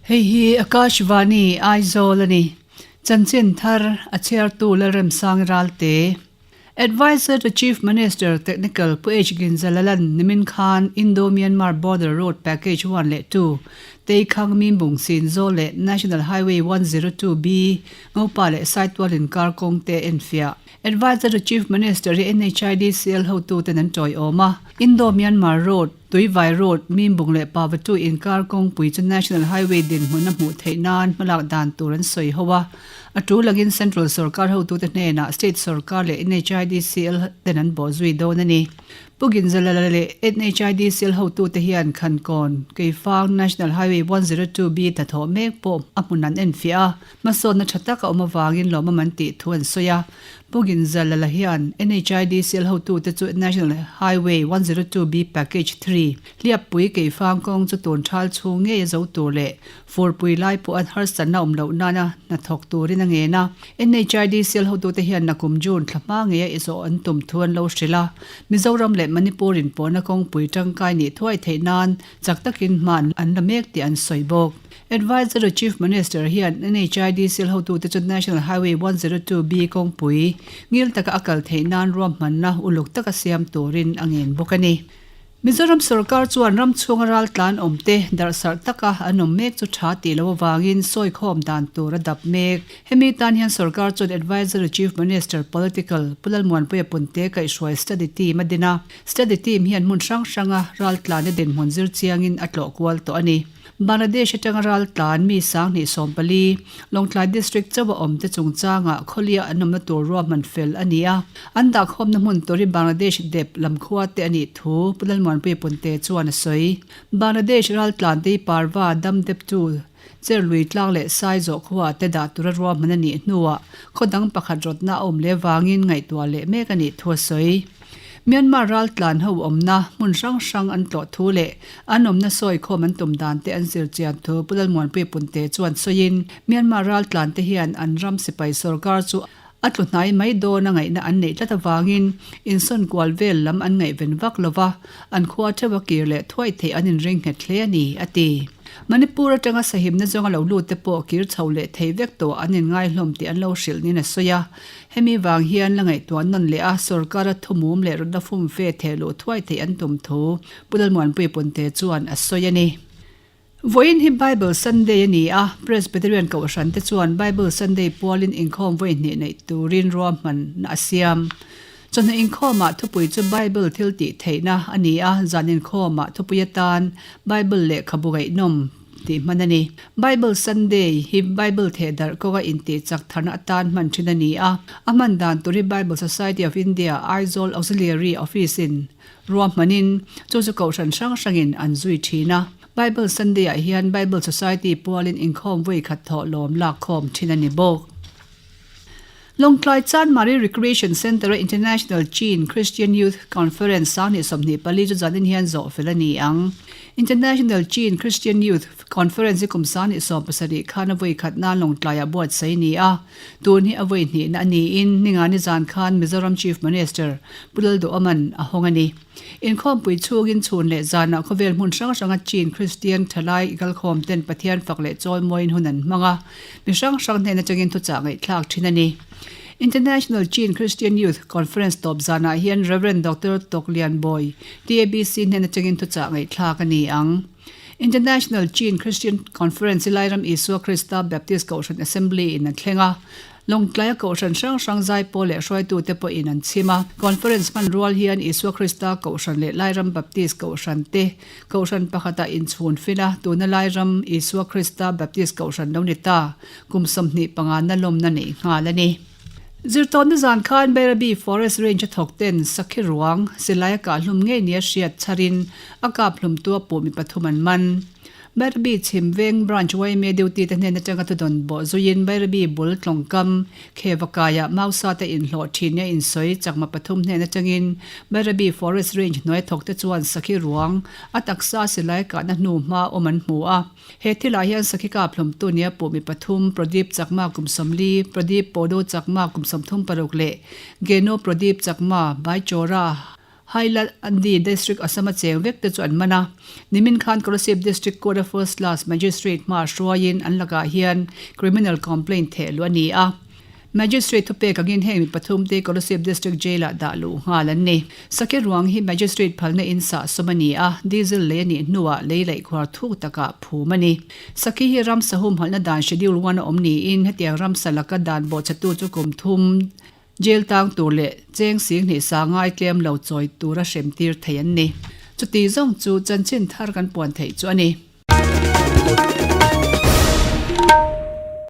Hei hi Akashvani Aizawl a ni. Chanchin thar a chhiartu Lalremsang Ralte. Adviser to Chief Minister, Technical, Pu H. Ginzalalan nimin khan Indo-Myanmar Border Road Package 1 leh 2, Teikhang Mimbung Sinzawl leh National Highway 102B, Ngopa leh Saitual inkar kawng te enfiah. Adviser to Chief Minister hi NHIDCL hotuten an tawiawm a, Indo-Myanmar Road, Tuivai Road, Mimbung leh Pavatu inkar kawngpui chu National Highway dinhmun a hmuh theih nan hmalak dan tur an sawi ho a. A tul angin Central sorkar hotute hnenah State sorkar leh NHIDCL ten an bawh zui dawn a ni. Pu Ginzalala leh NHIDCL hotute hian Khankawn, Keifang, National Highway 102B hnathawh mek pawh a hmun an enfiah a, hmasawnna tha tak a awm avangin lawmawm an tih thu an sawi a. Pu Ginzalala hian NHIDCL hotute chu National Highway 102B Package 3, Hliappui Keifang kawng chu tun thal chhung ngei a zo tur leh Furpui lai pawh an harsatna awm loh nana hnathawk turin a ngen a. NHIDCL hotute hian nakum June thla hma ngeia i zawh an tum thu an lo hrilh a. Mizoram leh Manipur inpawhna kawngpui tangkai nih thuai theih nan chak takin hma an la mek tih an sawi bawk. Adviser to Chief Minister hian NHIDCL hotute chu National Highway 102B kawngpui ngil taka a kal theih nan ruahmanna uluk taka siam turin a ngen bawk a ni. Mizoram sorkar chuan ram chhunga raltlan awmte darhsarh taka an awm mek chu tha tih loh avangin sawikhawm dan tur a dap mek. Hemi tan hian sorkar chuan Advisory Chief Minister, Political, Pu Lalmuanpuia Punte kaihhruai Study Team a din a. Study Team hian hmun hrang hranga raltlana dinhmun zir chiangin a tlawh kual tawh a ni. Bangladesh atanga raltlan mi 2040, Lawngtlai District chauha awmte chungchangah khawlia an awmna tur ruahman fel a ni a, an dahkhawmna hmun tur hi Bangladesh dep lam khua te a nih thu Pu Lalmuanpuia Punte chuan a sawi. Bangladesh raltlan te hi Parva dam deptu Cherlui tlang leh Saizawh khua te dah tura ruahman a nih hnuah khaw dang pakhat rawtna a awm leh vangin ngaihtuah leh mek a nih thu a sawi. Myanmar raltlan ho awmna hmun hrang hrang an tlawh thu leh an awmna sawikhawm an tum dan te an zir chian thu Pu Lalmuanpuia Punte chuan sawiin Myanmar raltlan te hian an ram sipai sorkar chu a tlu hnai mai dawn a ngaihna an neih tlat avangin insawn kual vel lam an ngaihven vak lova an khua theuha kir leh thuai theih an inring nghet hle a ni, a ti. Manipur atanga sahimna zawnga lo lut te pawh kir chho leh thei vek tawh an inngai hlawm tih an lo hrilh niin a sawi a. Hemi vang hian la ngaihtuah nawn leh a, sorkara thumum leh rawtna fumfe theh luh thuai theih an tum thu Pu Lalmuanpuii Punte chuan a sawi a ni. Vawiin hi Bible Sunday a ni a, Presbyterian Kohhran te chuan Bible Sunday pualin inkhawm vawi hnih neih turin ruahmanna a siam. Chawhnu inkhawmah thupui chu Bible thil tih theihna a ni a, zan inkhawmah thupui atan Bible lehkhabu ngaihnawm tih hman a ni. Bible Sunday hi Bible theh darh kawnga intih chak tharna atan hman thin a ni a, a hman dan tur hi Bible Society of India Aizawl Auxiliary Office-in ruahmanin chu chu kohhran hrang hrangin an zui thin a. Bible Sunday-ah hian Bible Society pualin inkhawm vawi khat thawh lawm lak khawm thin a ni bawk. Lawngtlai Chanmari Recreation Centre-a International Chin Christian Youth Conference 2024 chu zanin hian zawh fel a ni ang. International Chin Christian Youth Conference hi kum 2017 khan a vawi khat nan Lawngtlaiah buatsaih a ni a, tun hi a vawi hnihna a niin Ningani zan khan Mizoram Chief Minister Pu Lalduhawman a hawng a ni. Inkhawmpui chhungin chhun leh zanah khawvel hmun hrang hranga Chin Kristian thalai kalkhawm ten Pathian fak leh chawimawiin hun an hmang a, mi hrang hrang hnen atangin thuchah ngaihthlak thin a ni. International Chin Christian Youth Conference tawp zanah hian Rev. Doctor Tok Lian Bawi, TABC hnen atangin thuchah ngaihthlak a ni ang. International Chin Christian Conference hi Lairam Isua Krista Baptist Kohhran Assembly in a thleng a, Lawngtlaia Kohhran hrang hrang zaipawl leh hruaitute pawhin an chhim a. Conference hman rual hian Isua Krista Kohhran leh Lairam Baptist Kohhran te Kohhran pakhatah inchhun fin a, tuna Lairam Isua Krista Baptist Kohhran lo ni ta, kum 25 na lawmna neih nghal a ni. Zirtawpna zan khan Bairabi Forest Range a thawk ten Sakhi ruang, silai a kah hlum ngei nia hriat chharin a kap hlum tu a puh mi pathum an man. Bairabi chhim veng Branch yma duty te hnen atanga thudawn bawh zuiin Bairabi bul tlawngkam Khevakaiah Mausa te inhlawh thin nia insawi chakma pathum hnen atangin Bairabi Forest Range hnuai thawk te chuan sakhi ruang a taksa silai kahna hnu hma awm an hmu a. He thilah hian sakhi kap hlawmtu nia puh mi pathum Pradeep Chakma kum 40, Pradeep Podo Chakma kum 36 leh Geno Pradeep Chakma, Baichora, Hailandi District Assam-a cheng vek te chu an man a. Nimin khan Kolasib District Court-a First Class Magistrate hma hruaiin an lakah hian criminal complaint theh luh a ni a. Magistrate thupek angin heng mi pathum te Kolasib District Jail-ah dah luh nghal an ni. Sakhi ruang hi Magistrate phalna in sah sawm a ni a, diesel lei a nih hnuah lei laih khuar thuk takah phum a ni. Sakhi hi ramsa humhalhna dan Schedule One a awm niin hetiang ramsa laka dan bawhchhetu chu kum thum Jail tang tur leh cheng sing hnih sa ngai tlem lo chawi tura hrem tir thei an ni. Chuti zawng chu chanchin thar kan puan theih chu a ni.